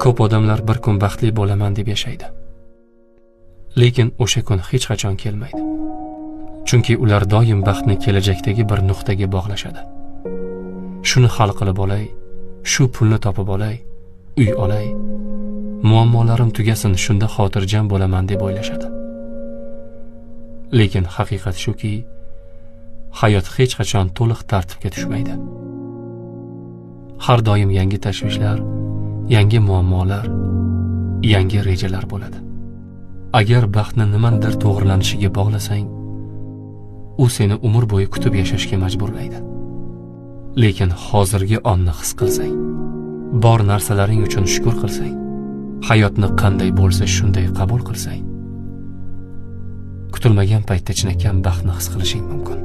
Ko'p odamlar bir kun baxtli bo'laman deb yashaydi. Lekin o'sha kun hech qachon kelmaydi. Chunki ular doim baxtni kelajakdagi bir nuqtaga bog'lashadi. Shuni hal qilib olay, shu pulni topib olay, uy olay, muammolarim tugasin, shunda xotirjam bo'laman deb o'ylashadi. Lekin haqiqat shuki, hayot hech qachon to'liq tartibga tushmaydi. Har doim yangi tashvishlar, yangi muammolar, yangi rejalar bo'ladi. Agar baxtni nimadir to'g'rilanishiga bog'lasang, u seni umr bo'yi kutib yashashga majburlaydi. Lekin hozirgi onni his qilsang, bor narsalaring uchun shukr qilsang, hayotni qanday bo'lsa shunday qabul qilsang, kutilmagan paytda chinakam baxtni his qilishing mumkin.